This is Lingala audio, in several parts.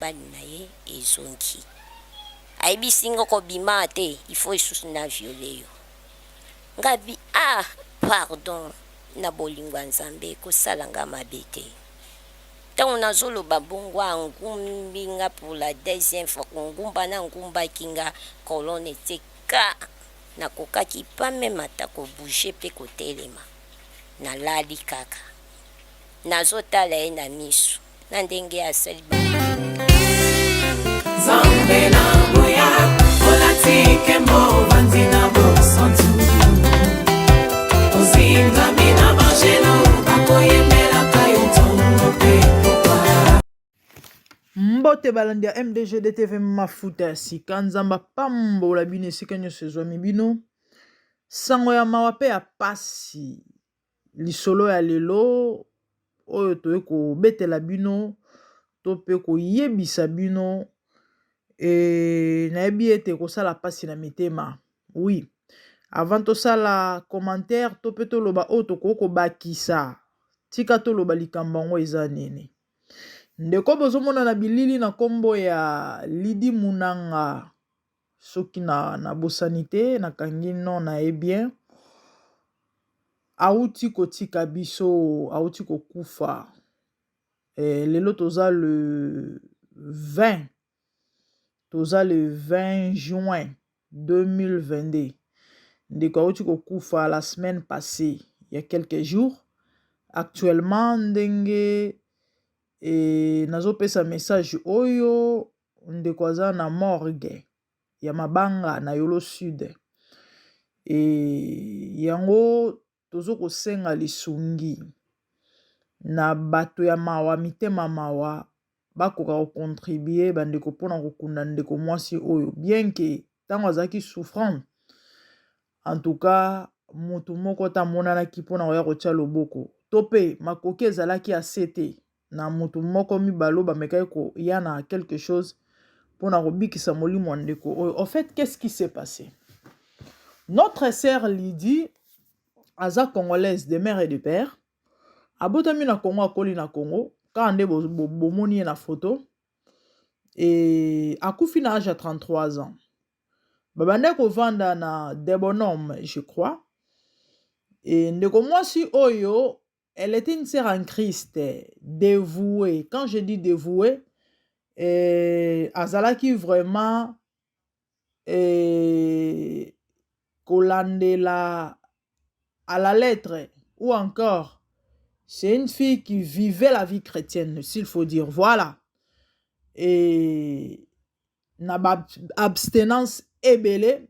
Mobali na ye ezongi ayebisi nga okobima te il faut lisusu na viole yo nga bi ah pardon na bolingo ya nzambe kosala nga mabe te tango nazoloba bongo angumbi nga pour la deuxième fois kongumba na angumbaki nga colonne etie ka nakokaki pas meme ata ko bouger pe kotelema nalali kaka nazotala ye na misu na ndenge asali ba Nzambe na nguya olati nkembo ovandi na bosantu ozingami na banjelu bakoyembelaka yo ntongo mpe pokwa. Mbote balandi ya MDGDTV mafuta ya sika Nzambe apambola bino esika nyonso ezwami bino. Sango ya mawa pe ya pasi Lisolo ya lelo oyo toye kobetela bino to pe koyebisa bino e, nayebi ete ekosala mpasi na mitema. Oui, avant tosala commentaire to pe toloba oyo tokoki kobakisa, tika toloba likambo yango eza nini. Ndeko bozomona na bilili na nkombo ya Lydie Munanga, soki na nabosani te, nakangi nom na ye bien. Awuti kotika biso, awuti kokufa. Eh, lelo toza le 20, toza le 20 juin 2022. Ndeko awuti kokufa la semaine passée, il y a quelques jours. Actuellement ndenge eh, nazopesa message oyo ndeko aza na morgue ya mabanga na yolo sud e yango tozo kosenga lisungi na bato ya mawa mitema mawa bakoka kocontribue bandeko mpona kokunda ndeko mwasi oyo bien ke ntango azalaki souffrant en tout cas motu moko te amonanaki mpona koya kotya loboko to mpe makoki ezalaki ase te na moto moko mibalo bamekaki koya na quelque chose mpona kobikisa molimo ya ndeko oyo. En fait, qu'est-ce qui s'est passé? Notre sœur Lydie aza congolaise de mère et de père, abotami na Congo, akoli na Congo, kaka nde bomoni ye na photo, e akufi na age ya 33 ans. Babandaki kovanda na Debonhomme, je crois. E ndeko mwasi oyo Elle était une sœur en Christ, dévouée. Quand je dis dévouée, eh, azalaki vraiment eh, kolandela à la lettre ou encore c'est une fille qui vivait la vie chrétienne, s'il faut dire. Voilà. Et na ba abstinence ebele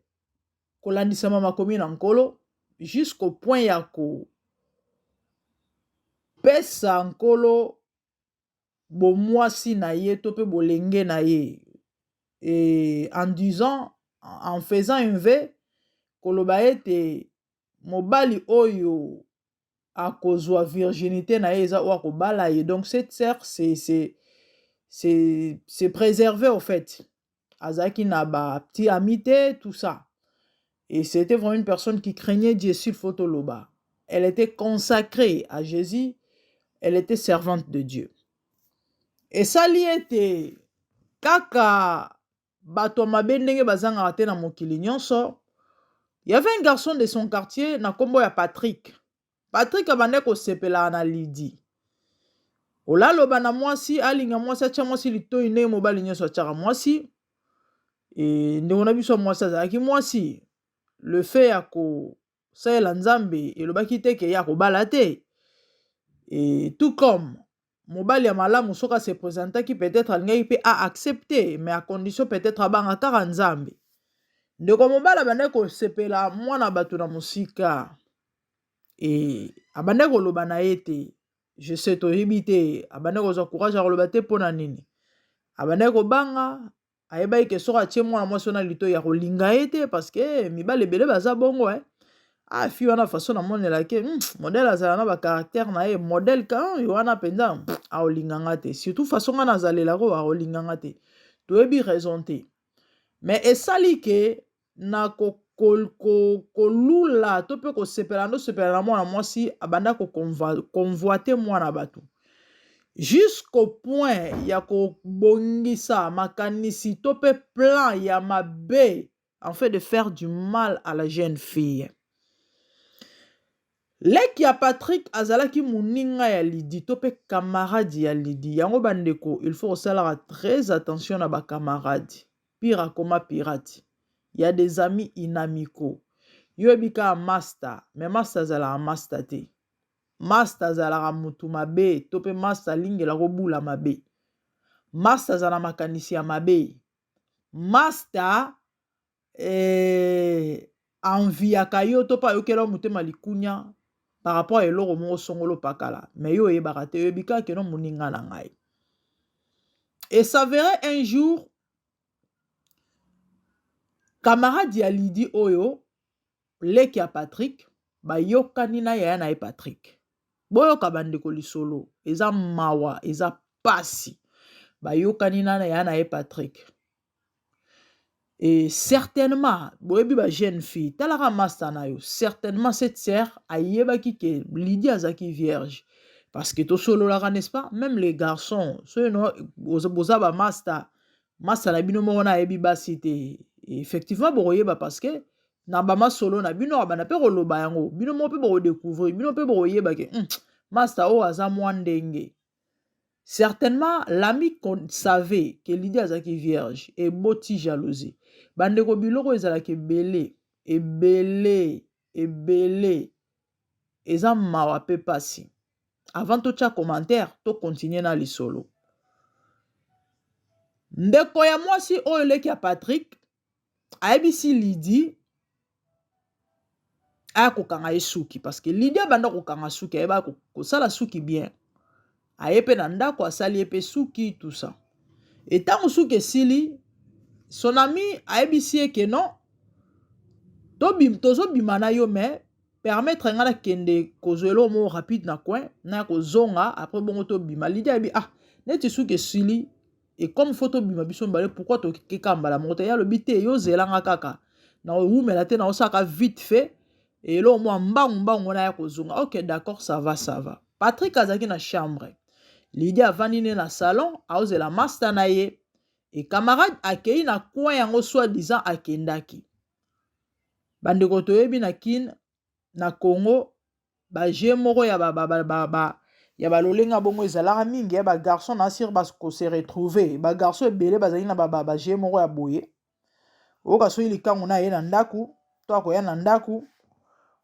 kolandisama makomi na Nkolo jusqu'au point ya kopesa Nkolo bomwasi na ye to mpe bolenge na ye et en disant en faisant un vœu koloba ete mobali oyo akozwa virginité na ye eza oyo akobala ye. Donc cette sœur c'est c'est c'est c'est préservé au fait, azalaki na ba petit ami te, tout ça, et c'était vraiment une personne qui craignait Dieu. S'il faut toloba, elle était consacrée à Jésus, elle était servante de Dieu. Esali ete kaka bato ya mabe ndenge bazangaka te na mokili nyonso. Il y avait un garçon de son quartier na nkombo ya Patrick. Patrick abandaki kosepelaka na Lydie. Olaloba na mwasi, alinga mwasi, atya mwasi litoi ndenge mobali nyonso atyaka mwasi. E, ndeko na biso ya mwasi azalaki mwasi. Le fait ya kosalela Nzambe elobaki te ke ye akobala te. E, tout comme mobali ya malamu soki ase présentaki, peut-être alingaki mpe a accepter, mais à condition peut-être abanga kaka Nzambe. Ndeko mobali abandaki kosepela mwana bato na mosika e abandaki koloba na ye te. Je sais, toyebi te abandaki kozwa courage ya koloba te mpo na nini. Abandaki kobanga, ayebaki ke soki atie mwana mwasi wana litoi ya kolinga ye te, parce que mibali ebele baza bongo eh. Ah, fille wana façon namonelaki modèle azala na bacaractère na ye, modèle ka wana mpenza akolinga nga te, surtout façon nga nazalelako akolinga nga te. Toyebi raison te, mais esali ke na kolula to mpe kosepela ndo sepela na mwana mwasi, abanda koconvoiter mwana bato. Jusqu'au point ya kobongisa makanisi to mpe plan ya mabe en fait de faire du mal à la jeune fille. Leki ya Patrick azalaki moninga ya Lydie to mpe camarade ya Lydie. Yango bandeko, il faut kosalaka très attention na ba camarade. Pire akoma pirate. Il y a des amis inamicaux. Yo oyebi kaka masta, mais masta azalaka masta te. Masta azalaka mutu mabe to mpe masta alingela kobula mabe. Masta azala na makanisi ya mabe. Masta eh, enviaka yo to mpe ayokela yo motema likunya par rapport ya eloko moko songolo pakala, mais yo oyebaka te, oyebi kaka keno moninga na ngai. Et s'avérait un jour camarade ya Lydie oyo leki ya Patrick bayokani na yaya na ye Patrick. Boyoka bandeko lisolo eza mawa eza pasi. Bayokani na yaya na ye Patrick. Et certainement boyebi ba jeune fille talaka masta na yo certainement cette sœur ayebaki ke Lydie azalaki vierge parce que tosololaka, n'est-ce pas? Même les garçons, soki no boza ba masta, masta na bino moko na ayebi basi te, effectivement bokoyeba parce que na bamasolo na bino abanda mpe koloba yango, bino moko mpe bokodécouvrir, bino mpe bokoyeba ke masta oyo aza mwa ndenge. Certainement l'ami savait que Lydie azalaki vierge. Eboti jalousie, bandeko. Biloko ezalaki ebele ebele ebele, eza mawa mpe pasi. Avant totya commentaire, tocontinue na lisolo. Ndeko ya mwasi oyo, leki ya Patrick, ayebisi Lydie aya kokanga ye suki parce que Lydie abanda kokanga suki, ayeba kosala suki bien. Aye mpe na ndako, asali ye mpe suki, tout ça. Etango suki esili, son ami ayebisi ye ke non, tozobima na yo, mais permettre nga nakende kozwa eloko moko rapide na coin, naya kozonga, après bongo tobima. Lydie ayebi ah neti suki esili et comme faut tobima biso mibale, pourquoi tokeka mbala moko te? Ye alobi te, yo ozelanga kaka, na owumela te, na osalaka vite fait eloko mwa mbangu mbangu wana ya kozonga. Ok, d'accord, ça va, ça va. Patrick azalaki na chambre, Lydie avandi nde na salon, aozela master na ye. E camarade akei na coin yango soi disant akendaki. Bandeko, toyebi na Kine, na Congo, baje moko ya ba, ba, ba, ba, ba, ya balolenga bongo ezalaka mingi ya bagarçon na sir bakose retrouver. Bagarçon ebele bazali na baje moko ya boye. Oyoka soki likangu na ye na ndako to akoya na ndako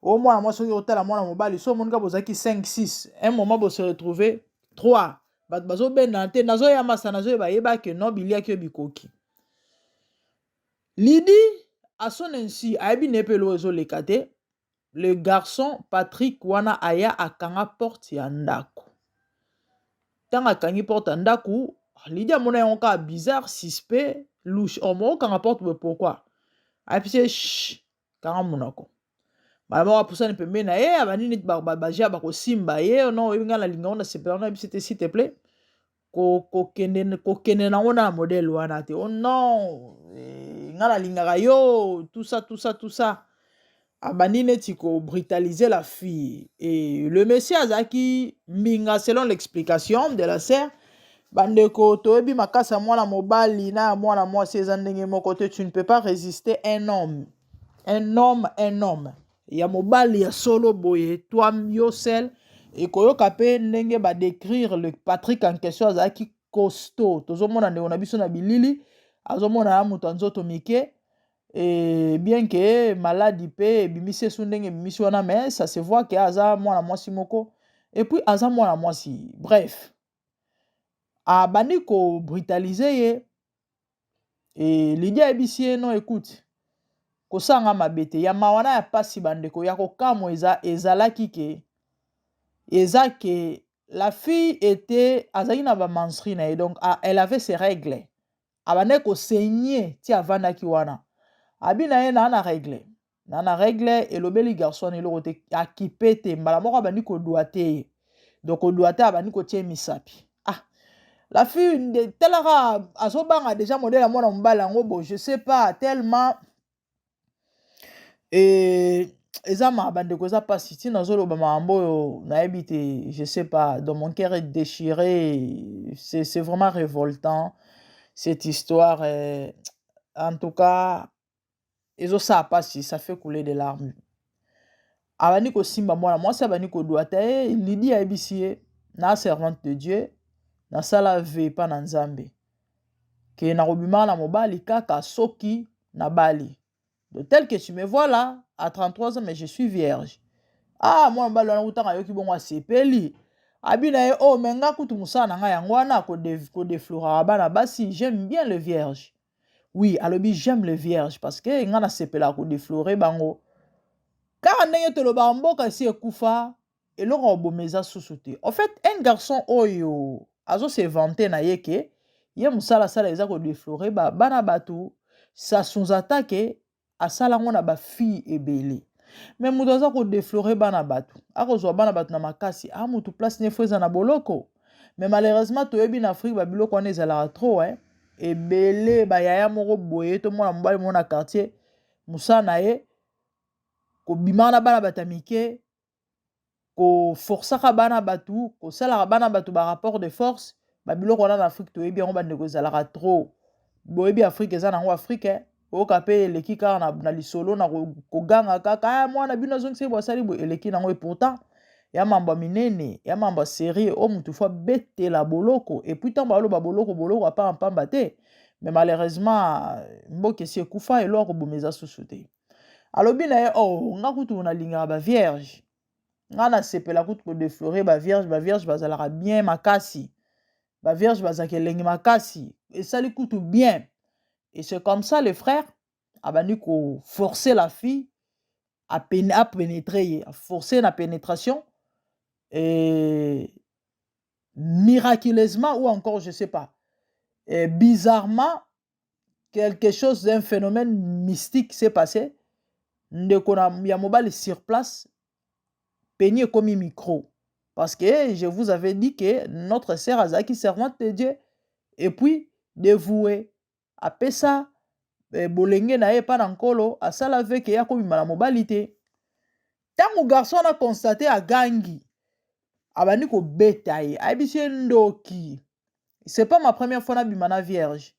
o mwana mwasi, soki otala mwana mobali, so omoni kaka bozalaki 5 6, un moment bose retrouver 3, bato bazobendana te, nazoya masa, nazoyeba, yeba ke non, biliaki oyo bikoki. Lydie à son insu ayebi na ye mpe eloko ezoleka te. Le garçon Patrick wana aya akanga porte ya ndako. Ntango akangi porte ya ndako, Lydie amona yango kaka bizarre, suspect, louche. Or moko okanga porte boye, pourquoi? Ayebisi ye: "Kanga monoko." Mbala moko apusani pembeni na ye, abandi neti baja bakosimba ye. Non, oyebi ngai nalinga ngo, nasepela ngo. Nayebisi te, s'il te plaît, kokende kokende nango na modèle wana te. Oh non, eh, ngai nalingaka yo, tout ça, tout ça, tout ça. Abandi neti kobrutaliser la fille et le monsieur azalaki mbinga selon l'explication de la sœur. Bandeko, toyebi makasi ya mwana mobali na ya mwana mwasi eza ndenge moko te. Tu ne peux pas résister un homme, un homme, un homme ya mobali ya solo boye. Toi yo seul ekoyoka mpe ndenge badécrire le Patrick en question azalaki costaud. Tozomona ndeko na biso na bilili, azomona ya moto ya nzoto mike e bien ke maladi mpe ebimisi esu ndenge ebimisi wana, mais ça se voit ke aza mwana mwasi moko et puis aza mwana mwasi. Bref, abandi kobrutaliser ye e Lydie ayebisi ye: "Non, écoute, kosanga mabe te." Ya mawa na ya pasi, bandeko, ya kokamwa eza ezalaki ke eza ke la fille était azalaki na bamenstrues na ye, donc elle avait ses règles. Abandaki kosaigner ti avandaki wana. Abi na ye naa na règle, naa na règle. Elobeli garçon wana eloko te, akipe te. Mbala moko abandi kodwa te ye, donc kodwa te, abandi kotia misapi. Ah, la fille talaka, azobanga déjà modèle ya mwana mobali yango. Bon, je sais pas tellement. E Eza ma bandeko, eza mpasi. Ntina nazoloba makambo oyo, nayebi te, je sais pas, dans mon cœur est déchiré. C'est vraiment révoltant, cette histoire. En tout cas, ezosala mpasi, ça fait couler des larmes. Abandi kosimba mwana mwasi, abandi kodwata ye. Lidi ayebisi ye: "Na servante de Dieu, nasala vœu epa na Nzambe ke nakobimaka na mobali kaka soki nabali. De tel que tu me vois là, à 33 ans, mais je suis vierge." Ah, mwana mobali wana kutanga ayoki bongo, asepeli. Abi na ye: "Oh, mais nga kutu mosala na ngai yango wana, kodéfloraka bana basi. J'aime bien le vierge." Oui, alobi: "J'aime le vierge parce que nga nasepelaka kodéflorer bango." Kaka ndenge tolobaka, mboka esi ekufa, eloko koboma eza susu te. En fait, un garçon oyo azose vanter na ye ke ye mosala asala eza kodéflorer bana bato, ça sous-entend ke asala yango na bafille ebele. Mais moto aza kodéflorer bana bato, akozwa bana bato na makasi, a motu place ne fo eza na boloko. Mais malheureusement, toyebi na Afrique babiloko wana ezalaka trop, eh? Ebele bayaya moko boye, tomona mobali moko na quartier, mosala na ye kobimaka na bana bato ya mike, koforçaka bana bato, kosalaka bana bato barapport de force. Babiloko wana na Afrique, toyebi yango, bandeko, ezalaka trop. Boyebi Afrique eza nango Afrique, eh? Oyoka mpe eleki kaka na lisolo na koganga kaka: "Ah, mwana bino azongisi boye, asali boye." Eleki nango. Et pourtant ya mambo ya minene, ya mambo ya sérieux oyo motu fo abetela boloko. Et puis ntango baloba boloko, boloko apamba pamba te. Mais malheureusement, mboka esi ekufa, eloko koboma eza susu te. Alobi na ye: "Oh, nga kutu nalingaka bavierge, nga nasepela kutu kodéflorer bavierge. Bavierge bazalaka bien makasi, bavierge bazalaka elengi makasi, esali kutu bien." Et c'est comme ça, le frère abandi koforcer la fille apénétrer ye, aforcer na pénétration. Et miraculeusement ou encore je sais pas, et bizarrement, quelque chose d'un phénomène mystique s'est passé. Ndeko na ya mobali, sur place, pénis ekomi micro, parce que je vous avais dit que notre sœur azalaki servante de Dieu et puis dévouée. Apesa bolenge na ye epa na Nkolo, asala vœu ke ya kobima na mobali te. Ntango garçon wana constate, agangi, abandi kobeta ye. Ayebisi ye: "Ndoki, c'est pas ma première fois nabima na vierge,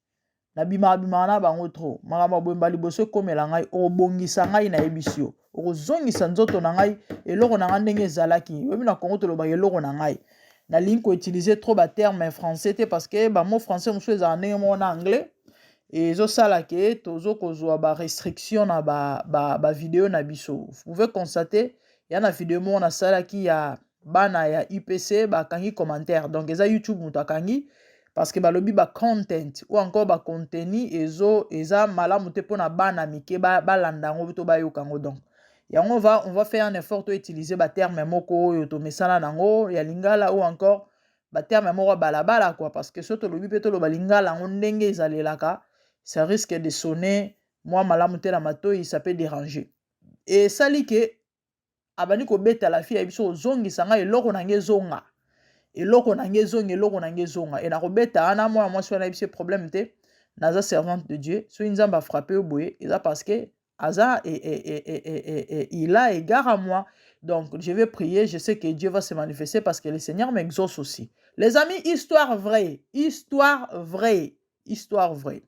nabimaka bimaka na bango trop. Makambo ya boyemba liboso ekomela ngai, okobongisa ngai, nayebisi yo, okozongisa nzoto na ngai, eloko na ngai ndenge ezalaki." Oyebi, na Kongo tolobaka eloko na ngai. Nalingi koutiliser trop baterme français te, parce que bamot français mosusu ezala ndenge moko na anglais, ezosala ke tozokozwa barestriction na bavideo ba, ba na biso. Vous pouvez constater, ya na video moko nasalaki ya bana ya UPC, bakangi commentaire. Donc eza YouTube moto akangi, parce que balobi bacontent ou encore bacontenu ezo eza malamu te mpona bana mike balanda yango to bayoka yango. Donc yango, on va faire un effort to utiliser baterme moko oyo tomesana nango ya lingala ou encore baterme moko ya balabala, quoi, parce que so tolobi mpe toloba lingala yango ndenge ezalelaka, ça risque de sonner mwa malamu te na matoi, ça peut déranger. Esali ke abandi kobeta la fille, ayebi so: "Ozongisa ngai eloko na ngai, ezonga eloko na ngai, ezonga eloko na ngai, ezonga." E na kobeta wana, mwana mwasi wana ayebisi: "Problème te, naza servante de Dieu. Soki Nzambe afrappe yo boye, eza parce que aza et il a égard à moi. Donc je vais prier, je sais que Dieu va se manifester parce que le Seigneur m'exauce aussi." Les amis, histoire vraie, histoire vraie, histoire vraie.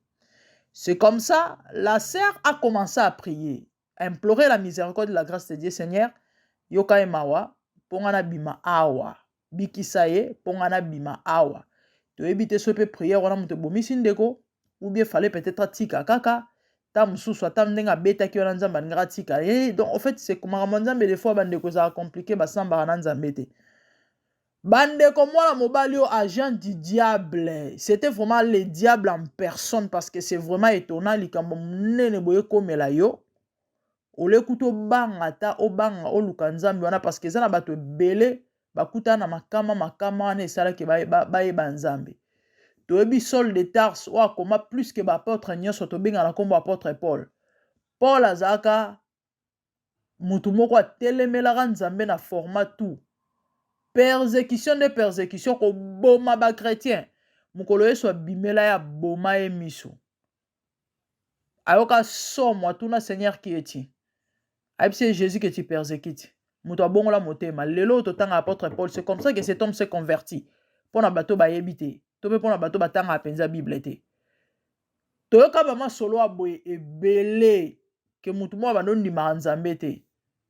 C'est comme ça, la sœur a commencé à prier, à implorer la miséricorde de la grâce de Dieu. "Seigneur, yoka ye mawa mpo nga nabima awa, bikisa ye mpo nga nabima awa." Toyebi te so mpe prière wana moto ebomisi ndeko, ou bien fallait peut-être atika kaka ta mosusu, ata ndenge abetaki wana, Nzambe alingaka atika ye. Donc en fait, c'est makambo ya Nzambe. Des fois, bandeko, ezalaka compliqué, basambaka na Nzambe te. Bandeko, mwana mobali oyo, agent du diable, c'était vraiment le diable en personne, parce que c'est vraiment étonnant, likambo monene boye ekomela yo, ole kuta obanga, ata obanga oluka Nzambe wana, parce que eza na bato ebele bakutana na makama, makama wana esalaki bayeba Nzambe. Toyebi Saul de Tarse oyo akoma plus ke baapôtre nyonso, tobengana na nkombo apôtre Paul. Paul azalaka mutu moko atelemelaka Nzambe na format tout, persécution nde persécution, koboma bachrétien. Mokolo Yesu abimela ye, aboma ye miso, ayoka somo, atuna: "Seigneur, qui es-tu?" Ayebisi ye Jésus que tu persécutes. Moto abongola motema. Lelo oyo totanga apôtre Paul, c'est comme ça que cet homme s'est converti. Mpo na bato bayebi te, to mpe mpo na bato batangaka mpenza Bible te. Toyoka ba masolo ya boye ebele ke moto moko abanda ondimaka Nzambe te.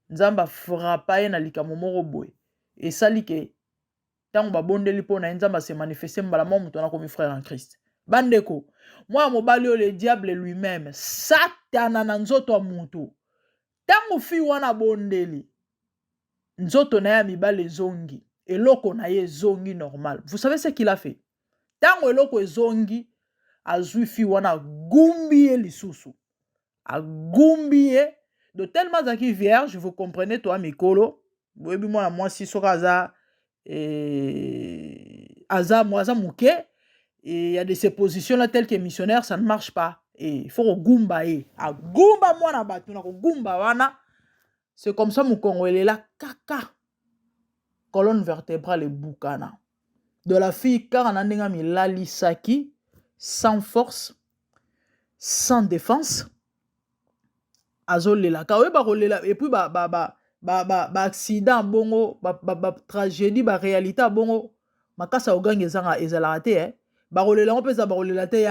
Nzambe afrapa ye na likambo moko boye. Esali ke ntango babondeli mpo na ye, Nzambe ase manifeste mbala moko, moto wana akomi frère en Christ. Bandeko, mwana mobali oyo, le diable lui-même, Satana na nzoto ya moto, ntango fille wana abondeli, nzoto na ye ya mibali ezongi, eloko na ye ezongi normal. Vous savez ce qu'il a fait? Ntango eloko ezongi, azwi fille wana, agumbi ye lisusu, agumbi ye de tellement azalaki vierge. Vous comprenez, toi mikolo boyebi mwana mwasi soki aza aza aza moke et il y a de ces positions là tel que missionnaire, ça ne marche pas et il faut kogumba ye. Agumba mwana bato na kogumba wana, c'est comme ça mokongo elela kaka, colonne vertébrale ebukana de la fille kaka na ndenge amilalisaki, sans force, sans défense. Azolelaka, oyeba kolela, et puis baaccident bongo, batragédie, baréalité ya bongo, makasi ya koganga ezanga ezalaka te, eh. Bakolela yango mpe eza bakolela te,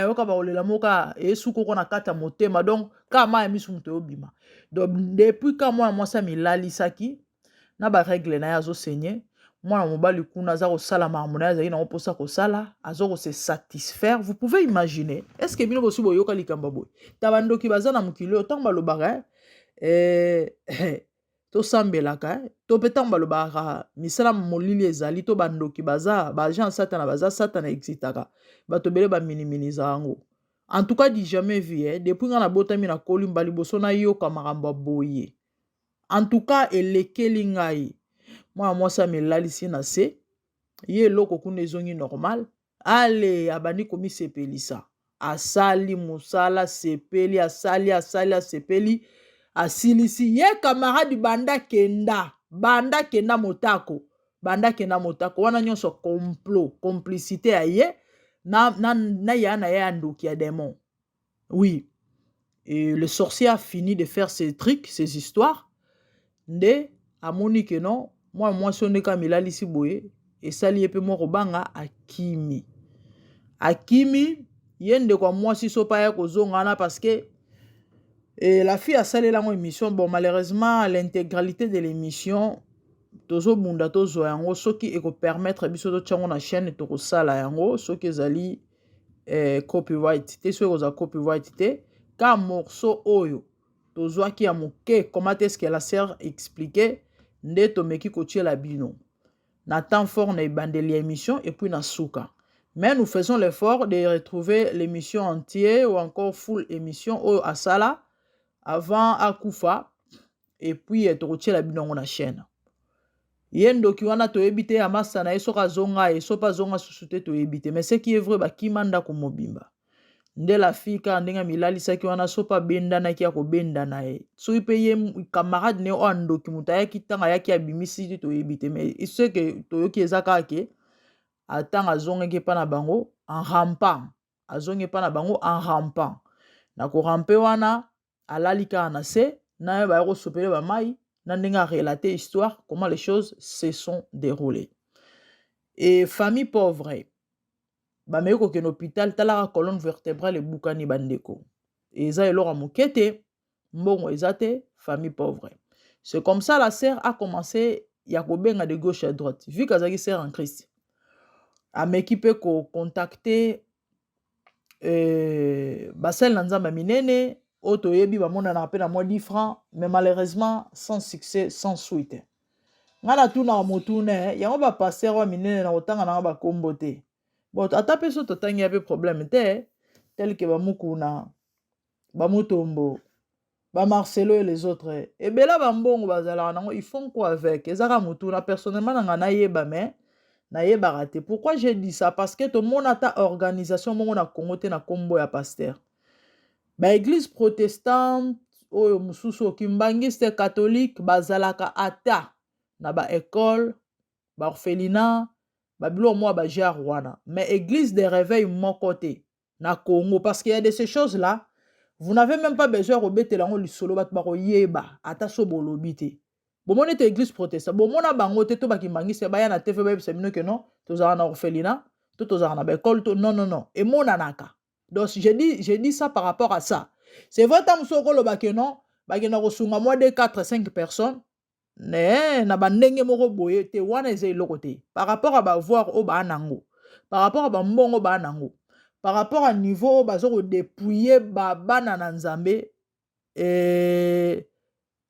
oyoka bakolela moka esuki oko na kati ya motema. Donc kaka mai ya miso moto eyobima. Donc depuis ka mwana mwasi amilalisaki na barègle na ye, azosenye mwana mobali kuna aza kosala makambo na ye, azalaki nango mposa kosala, aza kose satisfaire. Vous pouvez imaginer? Est ce que bino bosi boyoka likambo boye? Ta bandoki baza na mokili oyo. Ntango balobaka tosambelaka, to mpe ntango balobaka misala molili ezali, to bandoki baza, baagent Satana baza, Satana existaka, bato ebele baminiminiza yango. En tout cas, du jamais vu, eh? Depuis nga nabotami, nakoli, mba liboso nayoka makambo ya boye. En tout cas, elekeli ngai. Mwana mwasi amelalisi na se ye, eloko kuna ezongi normal. Ale abandi komisepelisa, asali mosala, asepeli, asali, asali, asepeli, asilisi. Ye camarade banda kenda, banda kenda motako, banda kenda motako wana nyonso complot, complicité ya ye na ya na ye ya ndoki ya démon. Oui, et le sorcier a fini de faire ses trucs, ses histoires. Nde amoni ke non, mwana mwasi oyo ndenge amilalisi boye, esali ye mpe moko banga, akimi, akimi. Ye ndeko ya mwasi so mpe aya kozonga wana parce que et la fille asalela yango émission. Bon, malheureusement, l'intégralité de l'émission, tozobunda tozwa yango. Soki ekopermettre biso totia yango na chaîne, tokosala yango. Soki ezali copyright te, soki ekozala copyright te, ka morceau oyo tozwaki ya moke, comment est-ce que la sœur expliqué, nde tomeki kotiela bino na temps fort, na ebandeli ya émission et puis na suka. Mais nous faisons l'effort de retrouver l'émission entière ou encore full émission oyo asala avant akufa, et puis tokotiela bino yango na chaîne. Ye ndoki wana, toyebi te ya masa na ye soki azonga ye, so mpe azonga susu te, toyebi te. Mais ce qui est vrai, bakima ndako mobimba. Nde la fille kaka ndenge amilalisaki wana, so mpe abendanaki ya kobenda na ye, soki mpe ye camarade ne oyo andoki moto ayaki, ntango ayaki abimisi te, toyebi te. Mais ce que toyoki eza kaka ke atango azongaki epa na bango en rampant, azongi epa na bango en rampant, na korampe wana, alali kaka na se na ye, baya kosopele bamai na ndenge arelate histoire, comment les choses se sont déroulées. Et famille pauvre, bameki kokende hôpital, talaka colonne vertébrale ebukani. Bandeko, eza eloko ya moke te, mbongo eza te, famille pauvre. C'est comme ça la sœur a commencé ya kobenga de gauche à droite. Vu qu'azalaki sœur en Christ, ameki mpe kocontacte basali na Nzambe ya minene oyo toyebi, bamonanaka mpe na mwa 10 francs, mais malheureusement sans succès, sans suite. Ngai natunaka motuna yango, bapasteur oyo minene na kotanga nanga bakombo te, bon, ata mpe so totangi ya mpe problème te, tel que bamukuna, bamutombo, bamarcelo et les autres ebele, bambongo bazalaka nango, ils font quoi avec? Ezaka motuna personnellement na ngai, nayeba, mais nayebaka te. Pourquoi j'ai dit ça? Parce que tomona ata organisation moko na Congo te na nkombo ya pasteur. Baéglise protestante oyo mosusu, okimbangiste, catholique, bazalaka ata na baécole, baorphelinat, babiloko moko bagenre wana, mais église de réveil moko te na Congo, parce qu'il y a de ces choses là. Vous n'avez même pas besoin ya kobetela yango lisolo, bato bakoyeba ata so bolobi te. Bomoni ete église protestant bomona bango te to bakimbangisi baya na TV bayebisa bino ke non, tozalaka na orphelinat to tozalaka na baekole to non, non, non, emonanaka. Donc je dis ça par rapport à ça. C'est vrai, ntango mosusu okoloba ke non, bakenda kosunga mwa 2, 4, 5 personnes ne na bandenge moko boye te. Wana eza eloko te par rapport à baavoir oyo baa nango, par rapport à bambongo baa nango, par rapport à niveau oyo baza kodépouiller babana na Nzambe.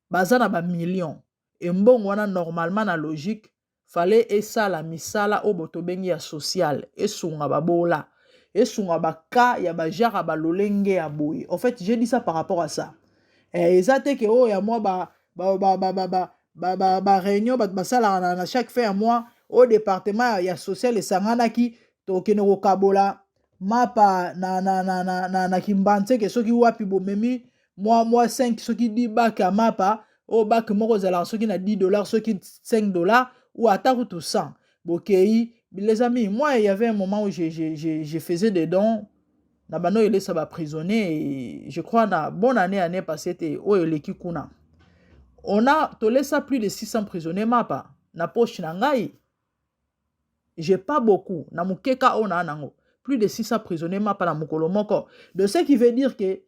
Baza na bamillion embongo wana. Normalement, na logique, fallait esala misala oyo tobengi ya social, esunga babola, esunga baka ya bagenre ya balolenge ya boye. En fait, j'ai dit ça par rapport à ça. Eza te ke oyo ya mwa ba ba ba ba ba ba ba ba ba réunion bato basalaka na chaque fin ya mois, oyo département ya social esanganaki, tokende kokabola mapa na Kimbanseke, soki wapi, bomemi mwa 5, soki 10 bac ya mapa, oyo bac moko ezalaka soki na 10 $, soki 5 $ ou ata kutu 100, bokei. Les amis, moi, il y avait un moment où je faisais des dons na bano elesa baprisonnier. Je crois na bonne année, année passée te, oyo eleki kuna, on a tolesa plus de 600 prisonniers mapa na poche na ngai. J'ai pas beaucoup na mokeka oyo naa nango, plus de 600 prisonniers mapa na mokolo moko. De ce qui veut dire que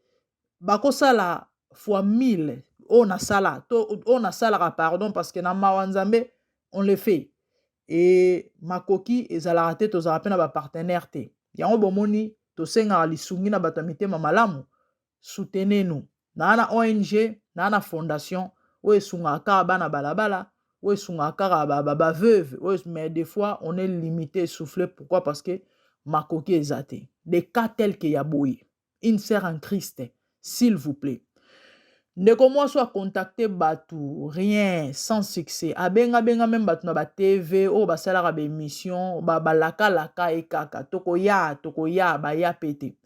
bakosala fois 1000 oyo nasala to oyo nasalaka, pardon, parce que na mawa Nzambe, on le fait. E makoki ezalaka te, tozalaka mpe na bapartenaire te. Yango bomoni tosengaka lisungi na bato ya mitema malamu. Soutenez nous. Naa na ONG, naa na fondation oyo esungaka kaka bana balabala, oyo esungaka kaka baveuve oyo. Mais des fois on est limité, essoufflé. Pourquoi? Parce que makoki eza te. Des cas tels que ya boye, une sœur en Christ, s'il vous plaît. Ndeko mwasi acontacte bato, rien, sans succès. Abengabenga même bato na baTV oyo basalaka baémission, balakalaka ye kaka tokoya, tokoya, baya pe te.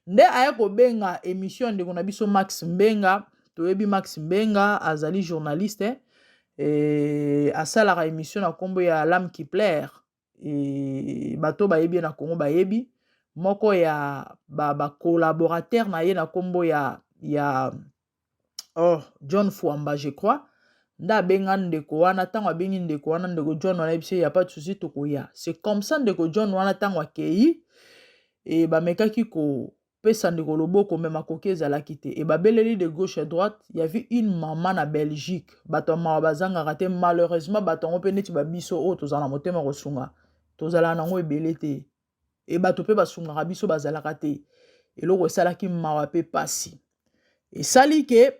Nde aye kobenga émission ya ndeko na biso Max Mbenga. Toyebi Max Mbenga, azali journaliste e, asalaka émission na nkombo ya L'âme qui pleure. E, bato bayebi ye na Congo bayebi moko ya bacollaborateur ba na ye na nkombo ya oh, John Fwamba, je crois. Nde abenga ndeko wana. Ntango abengi ndeko wana, ndeko John wana yebi ya pas de souci, tokoya. C'est comme ça ndeko John wana, ntango akei e, bamekaki kopesa ndeko loboko, me makoki ezalaki te. E babeleli de gauche à droite. Y avait une mama na Belgique. Bato ya mawa bazangaka te, malheureusement. Bato yango mpe neti babiso oyo tozala na motema kosunga, tozalaka nango ebele te. E bato mpe basungaka biso bazalaka te. Eloko esalaki mawa mpe pasi, esali ke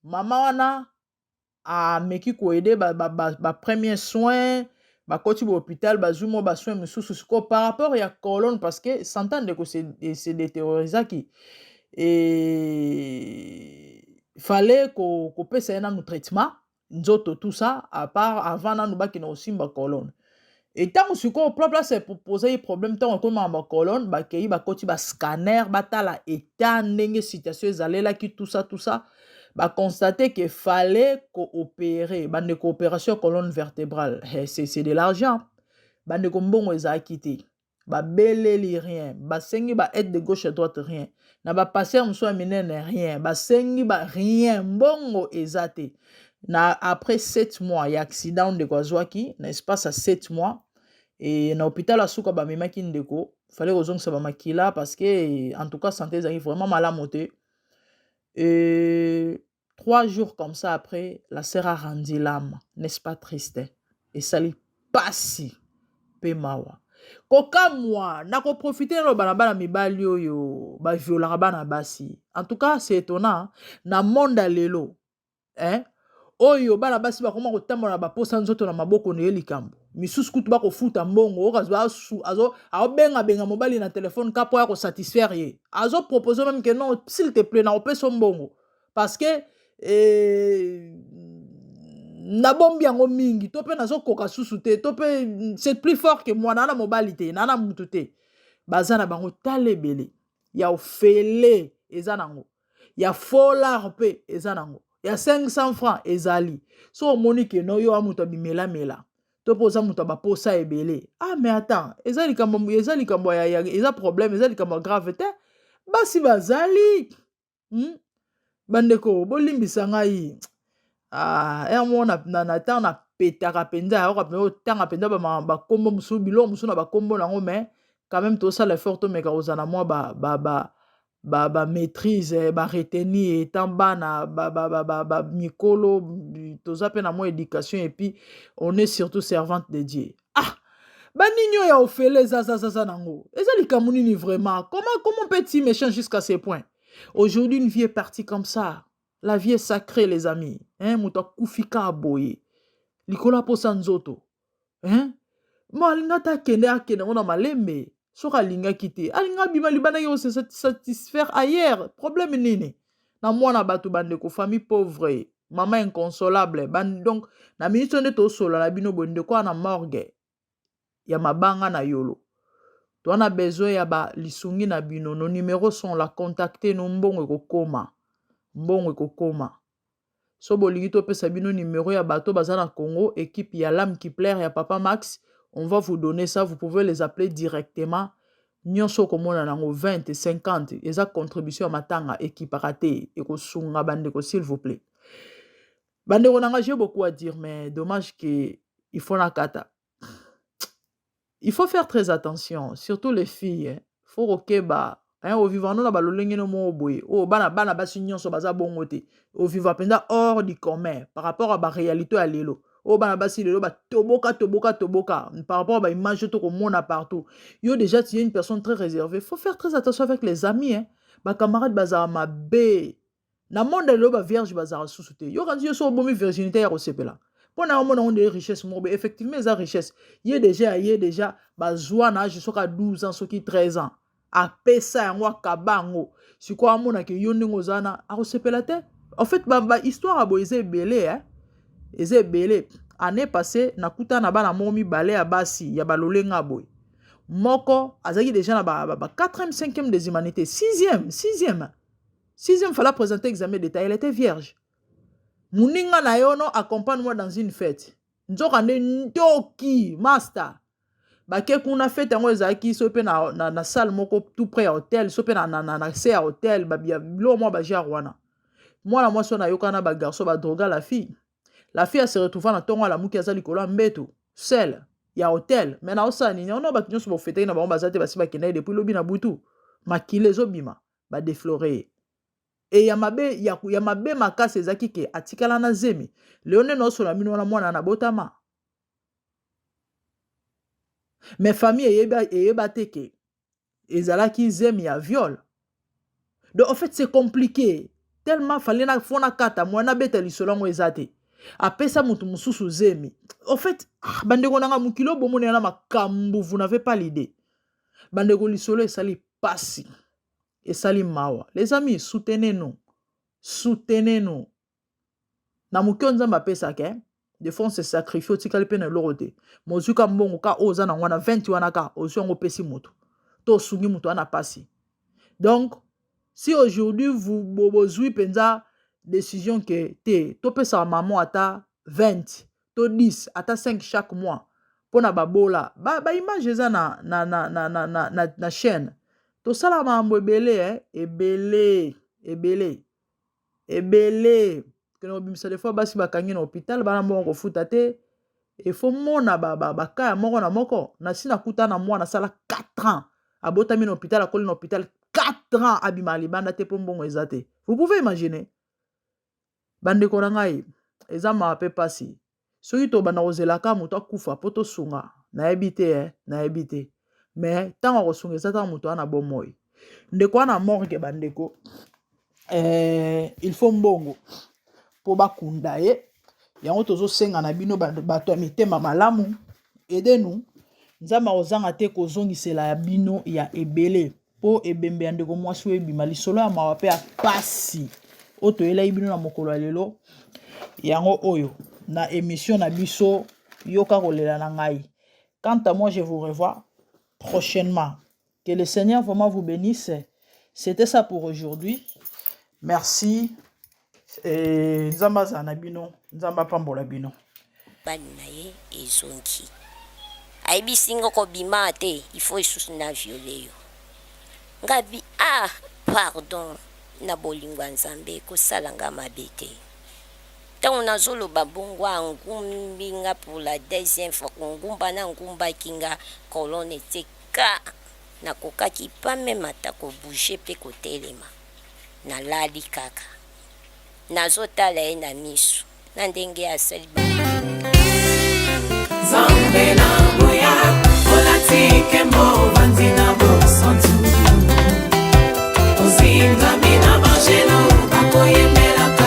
mama wana ameki koaider bapremier ba, ba soin. Bakoti bahôpital, bazwi mwa basoin mosusu. Sikoyo par rapport ya colonne, parce que santé ndeko se détériorisaki e fallait kopesa ye nanu traitement nzoto, tout ça, à part avant nanu bakende kosimba colonne. E ntango sikoyo place epose ye problème, ntango ekomaka bacolonne, bakei, bakoti bascanner, batala état ndenge situation ezalelaki, tout ça, tout ça, baconstate que fallait coopérer. Bandeko, opération colonne vertébrale, eh, c'est de l'argent. Bandeko, mbongo ezalaki te. Babeleli, rien. Basengi baaide de gauche à droite, rien. Na bapasteur mosusu ya minene, rien. Basengi ba rien, mbongo eza te. Na après 7 mois ya accident ndeko azwaki, na espace ya 7 mois e na hôpital asuka bamemaki ndeko, fallait kozongisa bamakila parce que en tout cas santé ezalaki vraiment malamu te. Et 3 jours comme ça après, la sœur a rendu l'âme. N'est-ce pas triste? Esali pasi mpe mawa. Kokamwa, nakoprofite naloba na bana mibali oyo baviolaka bana basi. En tout cas, c'est étonnant na monde ya lelo, hein? Oyo bana basi bakoma kotambola na baposa nzoto na maboko na ye. Likambo misusu kutu bakofuta mbongo oyo, aobengabenga mobali na telefone ka mpo ya kosatisfaire ye. Azopropose même ke non, s'il te plaît, nakopesa mbongo parce que nabombi yango mingi, to mpe nazokoka susu te, to mpe c'est plus fort que moi, naa na mobali te, naa na mutu te. Baza na bango tala ebele ya ofele eza nango, ya folar mpe eza nango, ya 500 francs ezali. So omoni ke no, yo wa moto abimelamela to mpo oza moto ya baposa ebele. Ah, mais attends, eza likambo, eza likambo ya, eza problème, eza likambo ya grave te. Basi bazali. Bandeko bolimbisa ngai ah, heure moko na, na, na ntango napetaka mpenza ayoka mpenza otanga mpenza bakombo mosusu biloko mosusu na bakombo na yango mais quand même tosala effort tomeka kozala na mwa ba, ba, ba, ba, ba maîtrise eh, ba retenir etant bana ba, ba, ba, ba, ba mikolo toza mpe na mwa éducation et puis on est surtout servante de Dieu. Ah, banini oyo ya ofele eza zazaza nango eza likambo nini vraiment? Comment peut être si méchant jusqu'à ce point? Aujourd'hui une vie est partie comme ça. La vie est sacrée, les amis, hein. Moto akufi ka boye likolo aposa nzoto, hein. Mo alinga ata akende, akende ngo na malembe. Soki alingaki te, alinga abima libanda, ye se satisfaire ailleurs. Problème nini na mwana bato? Bandeko, famille pauvre, mama inconsolable. Donc na miniti oyo nde tosola na bino boye, ndeko wana morgue ya mabanga na Yolo. Toza na besoin ya balisungi na bino. Nos numéros sont là, contactez nous. Mbongo ekokoma, mbongo ekokoma. So bolingi topesa bino numéro ya bato baza na Congo, équipe ya L'âme qui pleure ya Papa Max, on va vous donner ça, vous pouvez les appeler directement. Nyonso okomona nango 20 50 eza contribution ya matanga, ekipaka te, ekosunga bandeko. S'il vous plaît, bandeko na nga, j'ai beaucoup à dire, mais dommage que il faut nakata. Il faut faire très attention, surtout les filles, hein. Faut kokeba, hein. Ovivre no na balolenge no moko boye oyo bana bana basi nyonso baza bongo te. Ovivre mpenza hors du commun par rapport à baréalité ya lelo oyo. Bana basi lelo batoboka, toboka, toboka par rapport à baimage oyo tokomona partout. Yo déjà, tu es une personne très réservée, faut faire très attention avec les amis, hein. Bacamarade bazala mabe na monde lelo. Bavierge bazala susu te. Yokanisi yo so obomi virginité ya kosepela mpo na omona ngo nde richesse moko boye. Effectivement eza richesse. Ye déjà, ye déjà bazwa na age soki a 12 ans, soki 13 ans, apesa yango, akaba yango. Sikoyo amonake yo ndenge oza na akosepela te. En fait, bahistoire ba ya boye eza ebele, eh? Eza ebele. Année passée nakuta na bana moko mibale ya basi ya balolenga boye. Moko azalaki déjà na ba, ba, ba 4e, 5e des humanités, 6e, 6e, 6e, fallait présenter examen d'état, elle était vierge. Moninga na yo no accompagne moi dans une fête, nzoka nde ndoki master. Bake kuna, fête yango ezalaki so mpe na salle moko tout près ya hôtel, so mpe na se ya hôtel, biloko mwa bagenre wana. Mwana mwasi wana ayoka na bagarçon badroga la fille. La fille ase retrouva na ntongo, alamuki, aza likolo ya mbeto sele ya hôtel. Mais naosala nini? Ono bato nyonso bofetaki na bango baza te, basi bakendaki depuis lobi na butu. Makila ezobima, badéflorer ye. E ya mabe ya mabe makasi ezalaki ke atikala na zemi. Lelo nde naosola bino wana, mwana na botama, mais famille eyeba, eyeba te ke ezalaki zemi ya viol. Donc en fait c'est compliqué tellement fallait na fo nakata mwana nabeta lisolo yango eza te. Apesa moto mosusu zemi. En fait, ah, bandeko nanga, mokili oyo bomoni na makambo, vous n'avez pas l'idée. Bandeko, lisolo esali pasi, esali mawa. Les amis, soutenez nous, soutenez nous na moke oyo Nzambe apesaka. Des fois on se sacrifie, otikali mpe na eloko te, mozwi ka mbongo ka oyo oza nango wana, 20 wana ka ozwi yango, opesi moto to osungi moto wana pasi. Donc si aujourd'hui vous bozwi mpenza décision ke te topesaka mama ata 20 to 10, ata 5 chaque mois mpona babola, baimage ba eza na chaîne. Tosala makambo ebele, eh? Ebele, ebele, ebele. Kende kobimisa des fois basi bakangi na hôpital, bana mbongo kofuta te. Efo mona baka ya moko na moko. Nasi nakuta na mwana asala 4 ans, abotami na hôpital, akoli na hôpital 4 ans, abima libanda te mpo mbongo eza te. Vous pouvez imaginer, bandeko na ngai, eza mawa mpe pasi. Soki tobanda kozelaka moto akufa mpo tosunga, nayebi te, eh, nayebi te. Mais ntango akosunga eza ntango moto wana bomoi. Ndeko wana morgue, bandeko, il faut mbongo mpo bakunda ye. Yango tozosenga na bino, bato ya mitema malamu, aidez-nous. Nzambe akozanga te kozongisela ya bino ya ebele mpo ebembe ya ndeko mwasi oyo ebima. Lisolo ya mawa mpe ya pasi oyo toyelaki bino na mokolo ya lelo, yango oyo na émission na biso Yoka kolela na ngai. Quant à moi, je vous revois prochainement. Que le Seigneur vraiment vous bénisse. C'était ça pour aujourd'hui. Merci et Nzambe azala na bino, Nzambe apambola bino. Bani na ye ezongi, ayebisi nga kobima te, il faut lisusu na violer yo. Nga bi ah, pardon. Na bolingo ya Nzambe, kosala nga mabe te. Tango nazoloba bongo angumbi nga pour la deuxième fois, kongumba na angumbaki nga colonne etie ka, nakokaki pas meme ata ko bouger pe kotelema, nalali kaka nazotala ye na misu na ndenge asali ba. Nzambe na nguya, olati nkembo.